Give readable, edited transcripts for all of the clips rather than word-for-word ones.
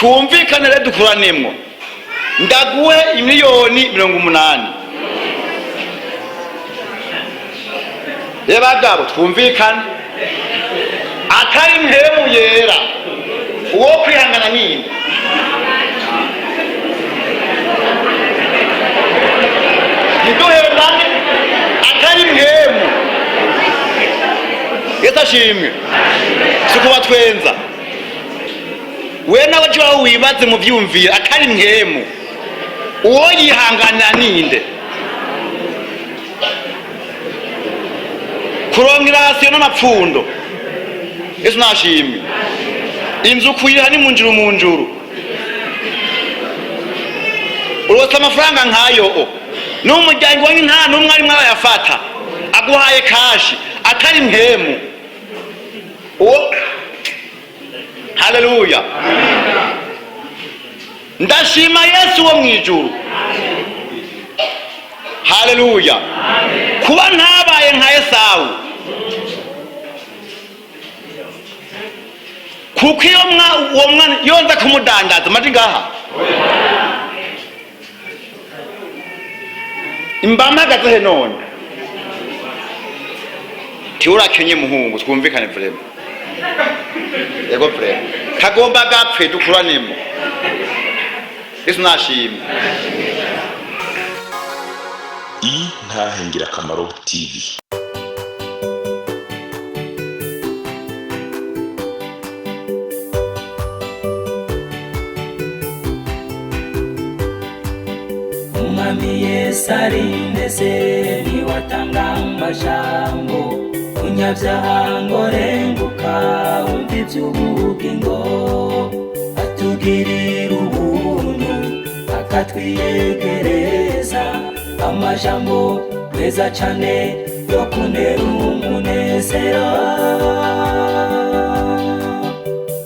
Twumvikane rero, dukuranемwo, ndaguhe 80 miliyoni. Reba bagabo, twumvikane, atari mpemu yera, uwo kwihangana nyine. Ntiduhendane, atari mpemu. Yesu ashimwe. Si kuba twenza we nawe jya wibaze mu byumviro, atari mpemu, uwo yihanganira ninde? Kuronka irasiyo n'amapfundo. Yesu nashimwe. Inzu kuyiha ni munjuru munjuru, urose amafaranga nkayo o n'umuryango wanyu nta n'umwe arimwo arayafata, aguhaye cash, atari mpemu uwo. Haleluya! Ndashima Yesu wo mu ijuru. Haleluya! Kuba ntabaye nka Esawu, kuko iyo uwo mwana yonza kumudandaza maji ngaha mba mpagaze he none? Tiurakenye muhungu, twumvikane vraiment. Yego, vraiment kagomba gapfe, dukuranemo. Yesu nashimwe. Intahe Ngirakamaro TV. Umwami Yesu arineze, niwatanga amajambo kunyabyaha ngo renguka wumva iby'ubugingo, atugirira ubuntu akatwiyegereza amajambo meza cane yo kunera umunezero,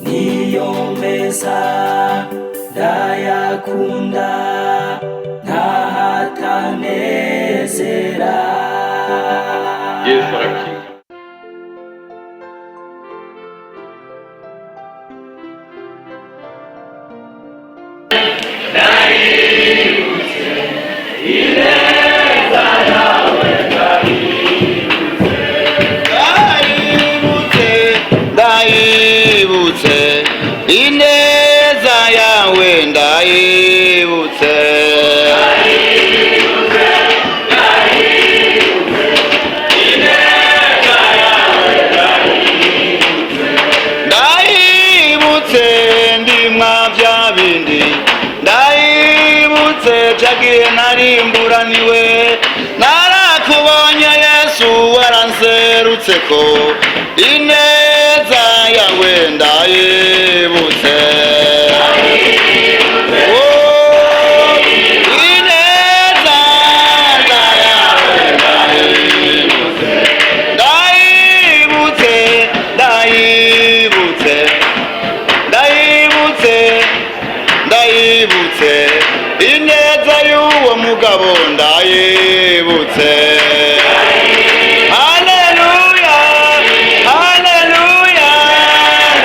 niyo meza ndayakunda ntahatanezera. Yesu arakinga. Ndayibutse, ndayibutse ineza yawe, ndayibutse. Ndayibutse ndimwa bya bindi, ndayibutse cagihe narimburaniwe, narakubonye Yesu, waranserutseko, ineza yawe ndayibutse. Oh, ineza yawe ndayibutse, ndayibutse, ndayibutse, ndayibutse, ndayibutse ineza y'uwo mugabo, ndayibutse. Haleluya, haleluya,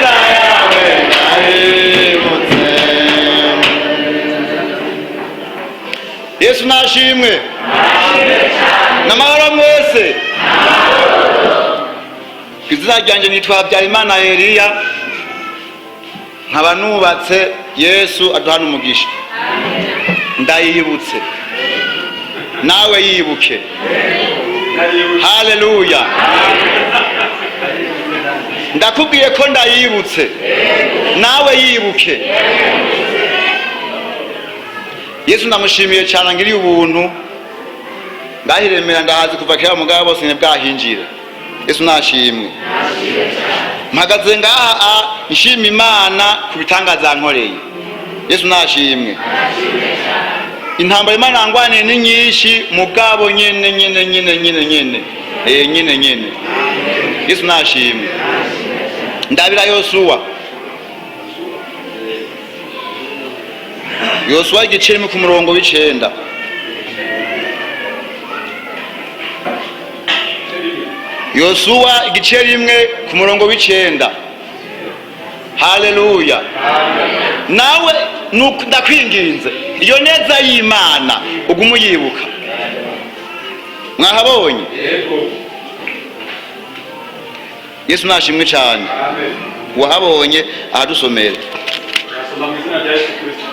yawe ndayibutse. Yesu nashimwe. N'amahoro mwese. Izina ryanjye nitwa Habyarimana Eliya, nkaba nubatse. Yesu aduhana umugisha. Ndayibutse, nawe yibuke. Haleluya! Ndakubwiye ko ndayibutse, nawe yibuke. Yesu ndamushimiye cyane angiriye ubuntu. Ndahiremera, ndahazi kuva kera, mugabo bose ntibwahinjira. Yesu nashimwe. Mpagaze ngaha nshima Imana ku bitangaza nkoreye. Yesu nashimwe. Intambara Imana yangwaniye ni nyinshi, mugabo nyene nyene nyene nyene nyene nyene nyene. Yesu nashimwe. Ndabira Yosuwa, Yosuwa igice 1 ku murongo w'9. Yosuwa igice 1 ku murongo w'9. Haleluya. Nawe ndakwinginze iyo neza y'Imana ugume uyibuka. Mwahabonye? Yesu nashimwe cyane. Wahabonye ahadusomera. Nasoma mu izina rya Yesu Kristo.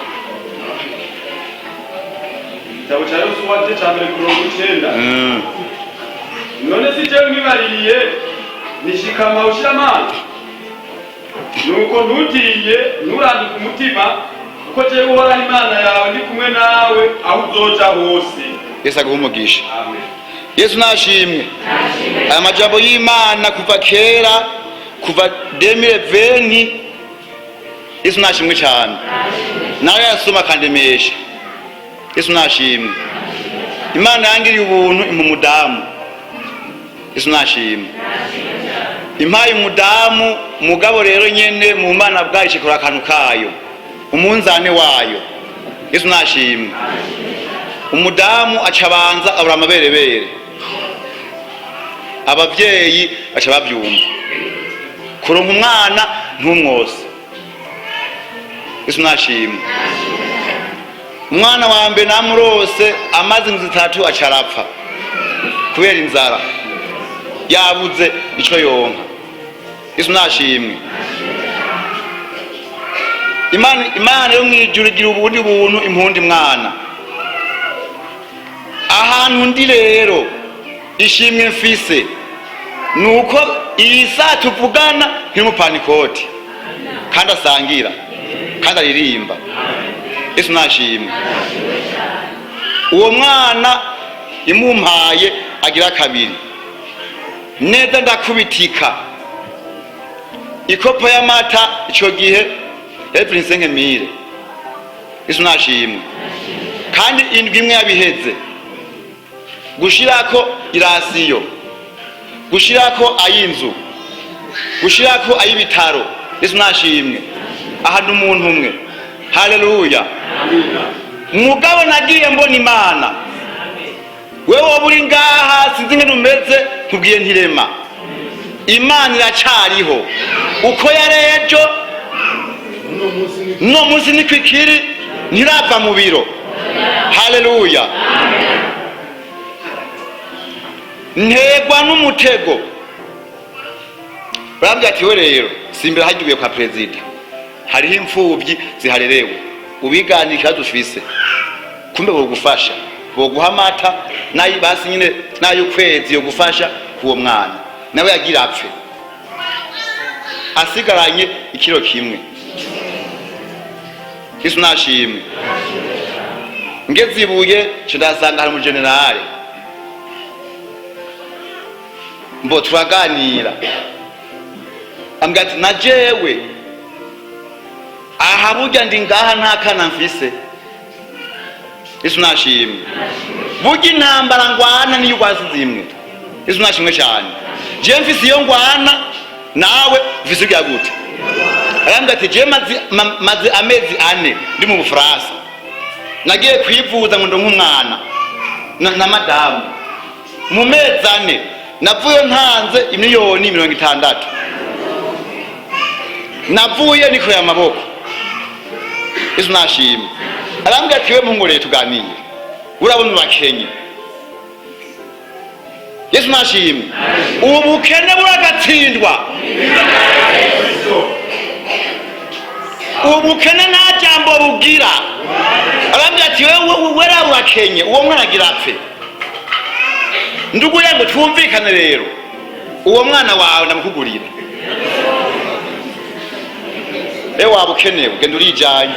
Igitabo cya Yosuwa igice cya mbere 90. None si jewe nkibaririye nishikama ushira amazi, nuko ntutinye, nturandike umutima, kuko jewe Uhoraho Imana yawe ndi kumwe nawe aho uzoja hose. Yesu aguhe umugisha. Amen. Yesu nashimwe. Aya majambo y'Imana kuva kera, kuva 2020. Yesu nashimwe cyane. Nawe yasoma akandemesha. Yesu nashimwe. Imana yangiriye ubuntu impa umudamu. Yesu nashimwe. Impaye umudamu, mugabo rero nyene mu Mana bwayo ikora akantu kayo, umunzane wayo. Yesu nashimwe. Umudamu aca abanza abura amaberebere, abavyeyi baca bavyumva kuronka umwana ntumwose. Yesu nashimwe. Umwana wa mbere namurose amaze inzu 3 aca arapfa kubera inzara, yabuze ico yonka. Yesu nashimwe. Imana yo mwijuru igira ubundi buntu impundi mwana. Ahantu ndi rero ishimwe mfise nuko iyi saa tuvugana nk'umupanikoti, kandi asangira kandi aririmba. Yesu nashimwe. Uwo mwana imumpaye agira kabiri neza ndakubitika ikopo y'amata. Ico gihe yari 25 mille. Yesu nashimwe. Kandi indwi imwe yabiheze gushirako irasiyo, gushirako ay'inzu, gushirako ay'ibitaro. Yesu nashimwe. Ahantu umuntu umwe. Haleluya. Mugabo nagiye mbona Imana. Wewe woba uri ngaha, sinzi ingene umeze, nkubwiye ntirema Imana iracariho uko yari ejo, no munsi niko ikiri, ntirava mu biro. Haleluya. Ntegwa n'umutego, barambwira ati: "We rero simbira hagiye kwa perezida, hariho imfubyi ziharerewe, ubiganira ikibazo ufise, kumbe bogufasha, boguha amata nayo basi nyine n'ay'ukwezi yo gufasha k'uwo mwana." Nawe yagira apfe asigaranye ikiro kimwe. Yesu nashimwe. Ngeze ibuye nca ndasanga hari umujenerali, mbo turaganira, ambwira ati: "Na jewe aha burya ndi ngaha nta kana mfise." Yesu nashimwe. Burya intambara ngwana niyo ugwazi zimwe. Yesu nashimwe cyane. Jewe mfise iyo ngwana, nawe mfise ibya gute? Arambwira ati: "Jewe maze amezi 4 ndi mu Bufaransa, nagiye kwivuza ngo ndonke umwana na madamu. Mu mezi 4 navuye ntanze 60 miliyoni, navuye nikoreye amaboko." Yesu nashimwe. Arambwira ati: "We muhungu, tuganire, urabona urakenye." Yesu nashimwe. Ubukene buragatsindwa. Ubukene nta jambo bugira. Arambwira ati: "Wewe wera urakenye, uwo mwana agira apfe. Ndugu yangu, twumvikane rero, uwo mwana wawe ndamukugurira. Ewe waba ukenewe, genda urijanye.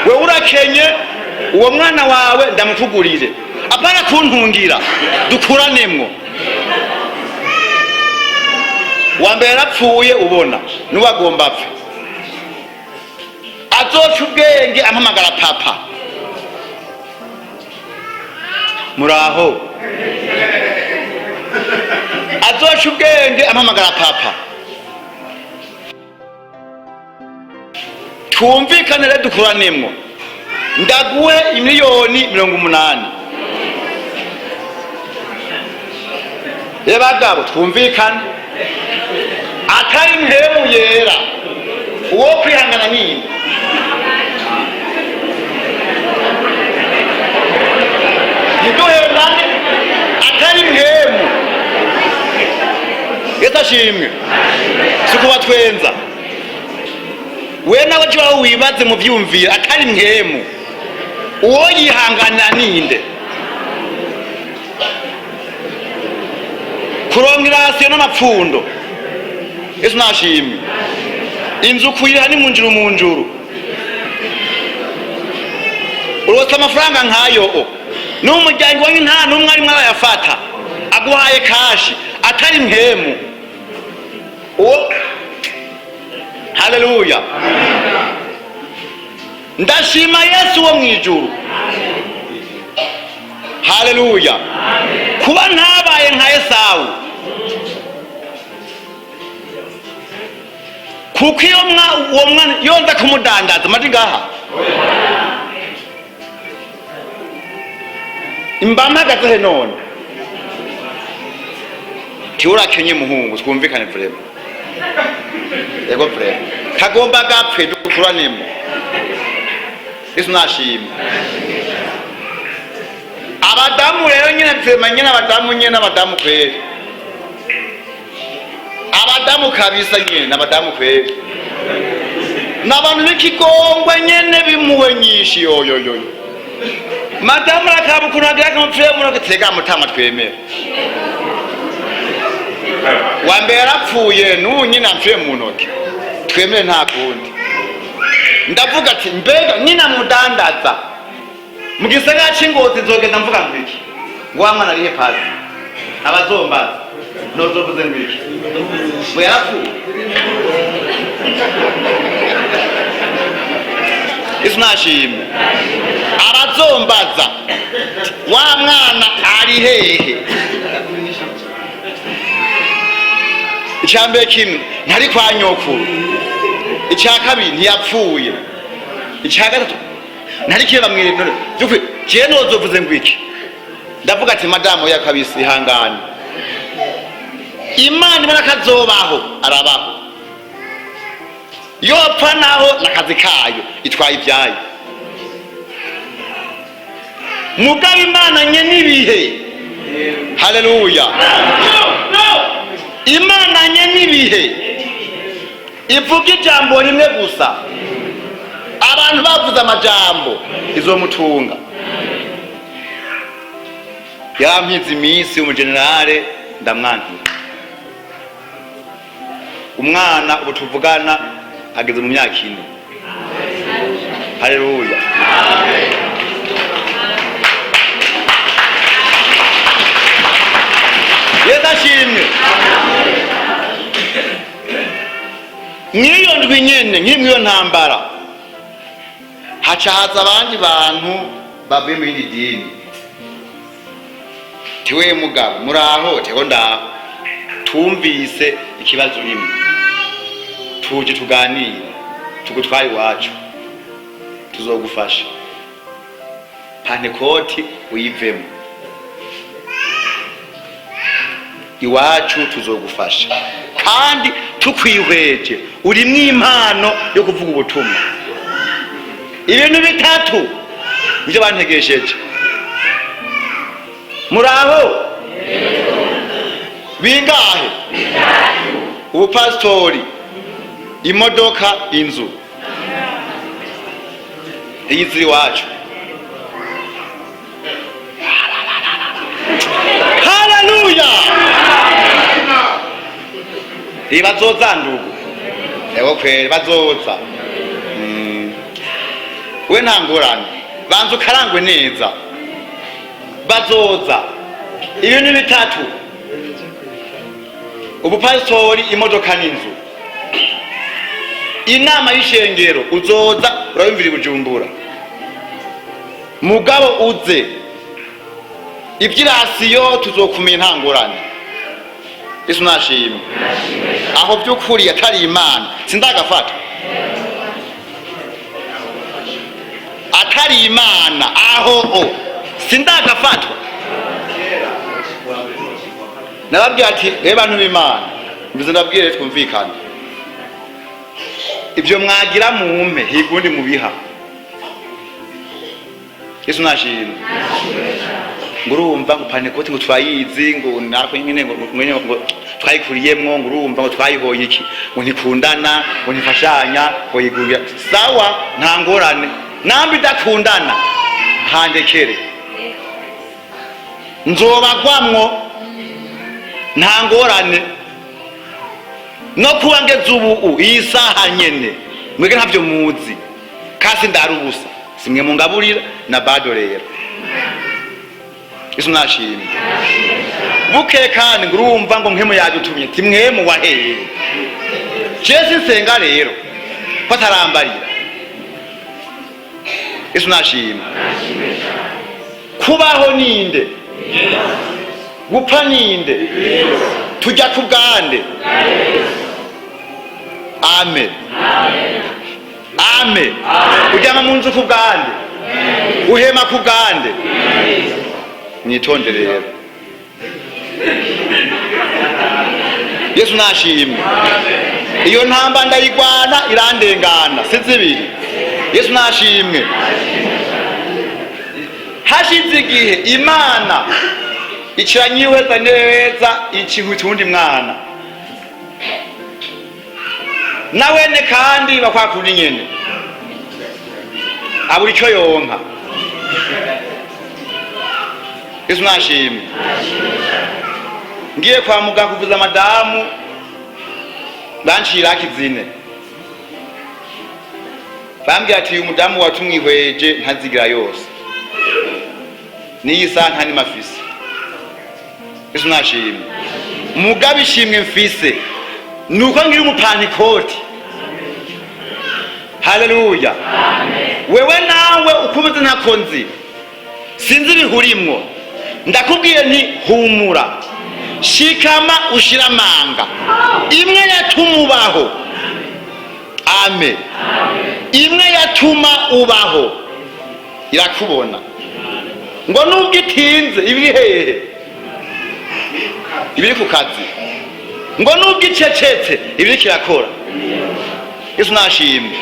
Wewe urakenye, uwo mwana wawe ndamukugurire, apana kuntungira, dukuраnemwo." Wa mbere yarapfuye, ubona n'uwagomba apfe, azoca ubwenge ampamagara: "Papa, muraho." Azoca ubwenge ampamagara: "Papa, twumvikane rero, dukuраnemwo, ndaguhe 80 miliyoni." Ye bagabo, twumvikane. Atari mpemu yera, uwo kwihangana ninde? Ntiduhendane, atari mpemu. Yesu ashimwe. Si ukuba twenza we nawe jya wibaze mu byumviro, atari mpemu uwo yihanganira ninde? Kuronka irasiyo n'amapfundo. Yesu nashimwe. Inzu kuyiha ni munjuru munjuru, urotse amafaranga nkayo o n'umuryango wanyu nta n'umwe arimwo arayafata, aguhaye kashi, atari mpemu uwo. Haleluya! Ndashima Yesu wo mwijuru. Haleluya! Kuba ntabaye nka Esawu, kuko iyo uwo mwana yonza kumudandaza maji ngaha mba mpagaze he none? Tiurakenye muhungu, twumvikane vraiment. Yego, vraiment kagomba gapfe dukuranemo. Yesu nashimwe. Abadamu rero nyine vraiment nyine, abadamu nyine, abadamu kweli, abadamu kabisa nyine, abadamu kweli n'abantu b'ikigongwe nyene bimuwe nyinshi. Yoyoyoyo, madamu arakaba ukuntu agira akamupfire muno tega mutama twemera. Wa mbere yarapfuye, n'ubu nyine amfire mu ntoki, twemere nta kundi. Ndavuga ati mbega nyina mudandaza mu gisagara c'Ingozi, nzogenda mvuga ngo iki? Ngo wa mwana arihe pasi? Abazombaza nozovuze ngo iki? Ngo yarapfuye? Yesu nashimwe. Abazombaza wa mwana ari hehe, icya mbere kimwe ntari kwa nyokuru, icya kabiri ntiyapfuye, icya gatatu ntari kireba mwiremero by'ukuri. Jewe nozovuze ngo iki? Ndavuga ati madamu ya kabisi, ihangane, Imana ibona kazobaho arabaho, yopfa naho nakazi kayo, itwaye ibyayo. Mugabo Imana nye n'ibihe. Haleluya! Imana nye n'ibihe ivuga ijambo rimwe gusa, abantu bavuze amajambo, izomutunga. Yarampize iminsi umujenerale, ndamwankira umwana. Ubu tuvugana ageze mu myaka 4. Haleluya! Yesu ashimwe. Mw'iyo ndwi nyene nkiri mw'iyo ntambara, haca haza abandi bantu bavuye mu yindi dini. Tiwe mugabo, muraho? Tego, ndaho. Tumvise ikibazo urimo, tuje tuganire, tugutware iwacu, tuzogufasha, pantekoti uyivemo, iwacu tuzogufasha, kandi tukwihweje urimwo impano yo kuvuga ubutumwa. Ibintu bitatu nivyo bantegesheje. Muraho? Bingahe? Ubupasitori, imodoka, inzu iyi ziri iwacu. Haleluya! Bazoza ndugu, ego kweri bazoza. We nta ngorane, banza ukarangwe neza, bazoza. Ibintu bitatu: ubupasitori, imodoka n'inzu. Inama y'ishengero uzoza urayumvira i Bujumbura, mugabo uze iby'irasiyo tuzokumenya, nta ngorane. Yesu nashimwe. Aho by'ukuri atari Imana sindagafata, atari Imana aho o sindagafatwa. Nababwiye ati: "Eh, bantu b'Imana, Mbize ndabwire twumvikane. Ibyo mwagira mumpe higundi mubiha. Yesu nashimwe. Ngo urumva ngo pantekoti ngo twayizi, ngo nako nyine ngo twayikuriyemwo, ngo urumva ngo twayihoye iki, ngo ntikundana, ngo ntifashanya, ngo yigurira. Sawa, nta ngorane, nambi idakundana handekere nzobagwamwo, nta ngorane. No kuba ngeze ubu iyi saha nyene mwebwe ntabyo muzi, kasi ndari ubusa, simwe mungaburira na bado. Rero Yesu nashimwe. Bukeye kandi ngo urumva ngo mpwemu yadutumye, ti mwemu waheye jewe nsenga rero ko atarambarira. Yesu nashimwe. Kubaho ninde? Gupfa ninde? Tujya ku bwande. Amen, amen. Uryama mu nzu ku bwande, uhema ku bwande. Mwitonde rero. Yesu nashimwe. Iyo ntamba ndayigwana irandengana, si zibiri. Yesu nashimwe. Hashize igihe Imana iciranyihweza neza, ikihuta uwundi mwana nawene, kandi bakwakunda nyene abura icyo yonka. Yesu nashimwe. Ngiye kwa muganga kuvuza madamu, bancira kizine, bambwira ati uyu mudamu watumwihweje ntazigira yose, niyi saha nta nimafise. Yesu nashimwe. Mugabe ishimwe mfise nuko ngira umupantikoti. Haleluya. Wewe nawe ukomeze, ntako nzi, sinzi ibihurimwo. Ndakubwiye nti humura, shikama, ushira amanga. Imwe yatuma ubaho, amen, imwe yatuma ubaho irakubona. Ngo nubwo itinze ibiri hehe, ibiri ku kazi. Ngo nubwo icecetse ibiri kirakora. Yesu nashimwe.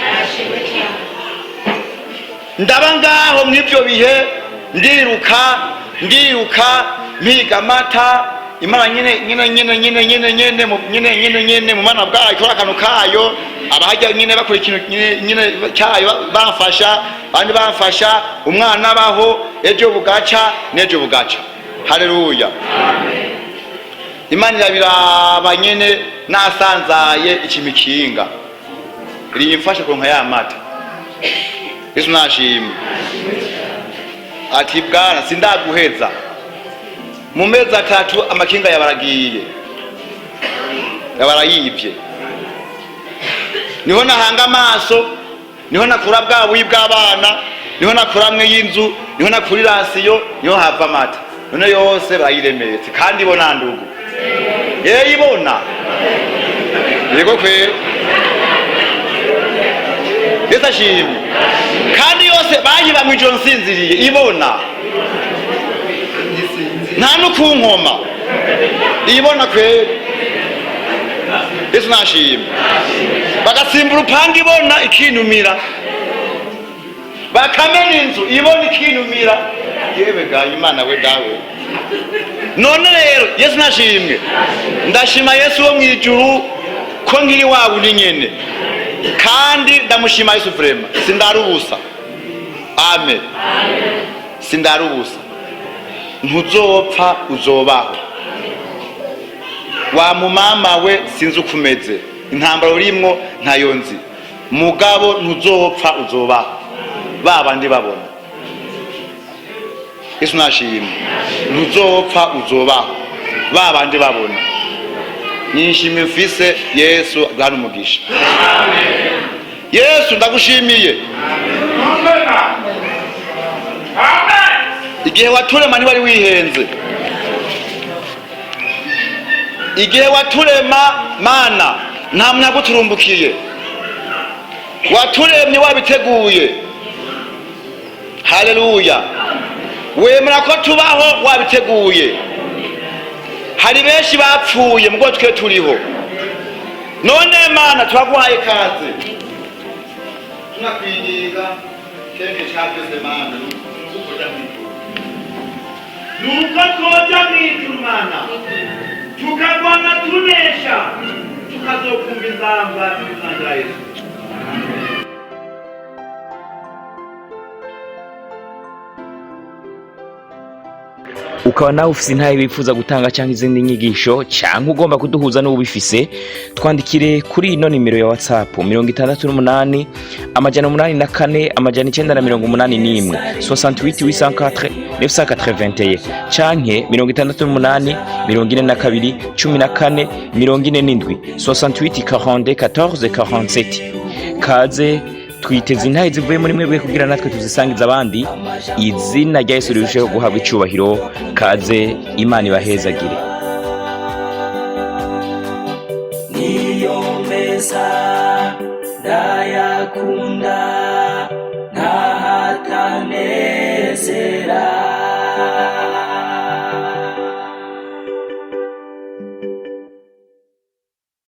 Ndaba ngaho mw'ibyo bihe, ndiruka ndiruka mpiga amata. Imana nyine nyine nyine nyine nyine nyine nyine nyine nyine mu mana bwayo ikora akantu kayo. Abahajya nyine bakora ikintu nyine nyine cyayo, bamfasha, abandi bamfasha, umwana abaho, ejo bugaca n'ejo bugaca. Haleluya. Imana irabiraba nyene, nasanzaye ikimikinga rimfasha kuronka ya mata. Yesu nashimwe. Ati bwana, sindaguheza. Mu mezi 3 amakinga yabaragiye, yabarayibye. Niho nahanga amaso, niho nakura bwa buyi bw'abana, niho nakura amwe y'inzu, niho nakura irasiyo, niho hava amata. None yose barayiremetse kandi ibona ndugu ye ibona. Yego kwera. Yesu ashimwe. Kandi yose bayiba mw'ijoro nsinziriye, ibona nta n'ukunkoma, ibona kwera. Yesu nashimwe. Bagasimba urupanga ibona ikinumira, bakamena inzu ibona ikinumira. Yewe ga Imana we dawe. None rero Yesu nashimwe. Ndashima Yesu wo mw'ijuru ko nkiri wa wundi nyene, kandi ndamushima Yesu vraiment, sindari ubusa. Amen, sindari ubusa. Ntuzopfa, uzobaho. Wa mumama we, sinzi uko umeze, intambara urimwo ntayo nzi, mugabo ntuzopfa, uzobaho ba bandi babona. Yesu nashimwe. Ntuzopfa, uzobaho ba bandi babona. Nishimwe mfise. Yesu aduhane umugisha. Yesu ndagushimiye. Igihe waturema ntiwari wihenze. Igihe waturema Mana, nta muntu yaguturumbukiye, waturemye wabiteguye. Haleluya. Wemera ko tubaho wabiteguye. Hari benshi bapfuye mugo twe turiho. None Mana, turaguhaye ikaze, tunakwinginga keke ca byose Mana, nukuja mw'ijuru, Nuko twoja mw'ijuru Mana, tukarwana tunesha, tukazokumva inzamba n'izina rya Yesu. Ukaba nawe ufise intahe wifuza gutanga cyangwa izindi nyigisho, cyangwa ugomba kuduhuza n'ubifise, twandikire kuri ino nimero ya WhatsApp: 68 804 981, 68 804 981, canke 68 42 14 47, 68 42 14 47. Kaze, twiteze intahe zivuye muri mwebwe kugira natwe tuzisangize abandi, izina rya Yesu rirusheho guhabwa icubahiro. Kaze, Imana ibahezagire. Niyo meza ndayakunda.